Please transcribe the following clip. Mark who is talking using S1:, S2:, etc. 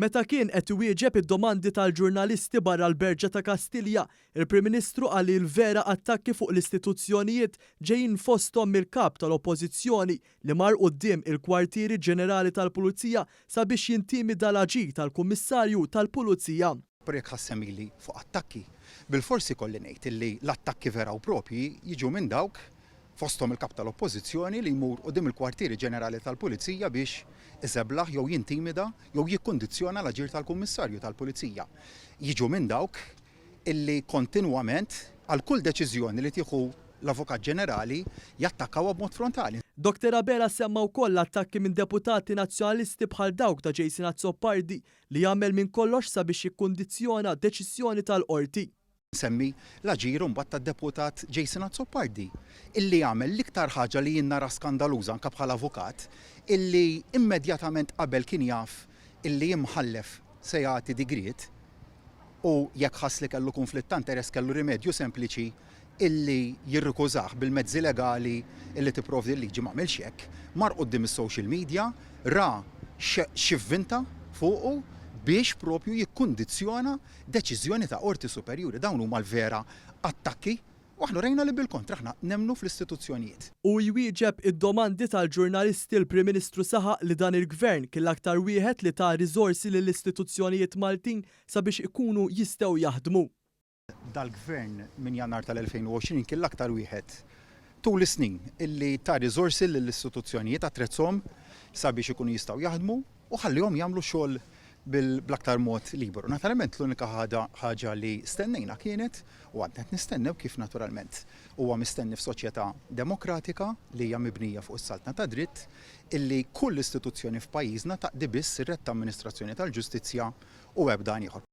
S1: Meta kien qed iwieġeb id-domandi tal-ġurnalisti barra l-Berġa ta' Kastilja, il-Prim Ministru qal li l-vera attakki fuq l-istituzzjonijiet ġejjin fosthom mill-Kap tal-Oppożizzjoni li mar quddiem il-Kwartieri Ġenerali tal-Pulizija sabiex jintimida l-aġir tal-Kummissarju tal-Pulizija.
S2: Però jekk ħa ssemmili fuq attakki, bilfors ikolli ngħid illi l-attakki vera u propji jiġu minn dawk fosthom il-Kap tal-Oppożizzjoni li jmur quddiem il-Kwartieri Ġenerali tal-Pulizija biex iżeblaħ jew jintimida jew jikkundizzjona l-aġir tal-Kummissarju tal-Pulizija. Jiġu minn dawk illi kontinwament għal kull deċiżjoni li tieħu l-Avukat Ġenerali jattakkawha b'mod frontali.
S1: Dottor Abela semma wkoll l-attakki minn deputati Nazzjonalisti bħal dawk ta' Jason Azzopardi li jagħmel minn kollox sabiex jikkundizzjona deċiżjoni tal-Qorti.
S2: Nsemmi l-aġir imbagħad tad-Deputat Jason Azzopardi, illi għamel l-iktar ħaġa li jien nara skandaluża anke bħala avukat, illi immedjatament qabel kien jaf illi imħallef se jagħti digriet u jekk ħass li kellu kunflitt ta' interess kellu rimedju sempliċi illi jirrikużah bil-mezzi legali illi tipprovdi l-liġi m'għamilx hekk, mar quddiem is-social media, ra x'ivvinta fuqu biex propju jikkundizzjona deċiżjoni ta' qorti superjuri. Dawn huma l-vera attakki u aħna rejna li bil-kontra aħna nemmnu fl-istituzzjonijiet.
S1: U jwieġeb id-domandi tal-ġurnalisti l-Prim Ministru saħaq li dan il-Gvern kien l-aktar wieħed li ta riżorsi lill-istituzzjonijiet Maltin sabiex ikunu jistgħu jaħdmu.
S2: Dal-Gvern minn Jannar tal-2020 kien l-aktar wieħed tul is-snin illi ta riżorsi lill-istituzzjonijiet, attrezzhom sabiex ikunu jistgħu jaħdmu u ħallihom jagħmlu xogħol bl-aktar mod liberu. Naturalment l-unika ħaġa li stennejna kienet u għadna qed nistennew kif naturalment huwa mistenni f'soċjetà demokratika li hija mibnija fuq is-saltna ta' dritt illi kull istituzzjoni f'pajjiżna taqdi biss ir-retta amministrazzjoni tal-ġustizzja u ebda għan ieħor.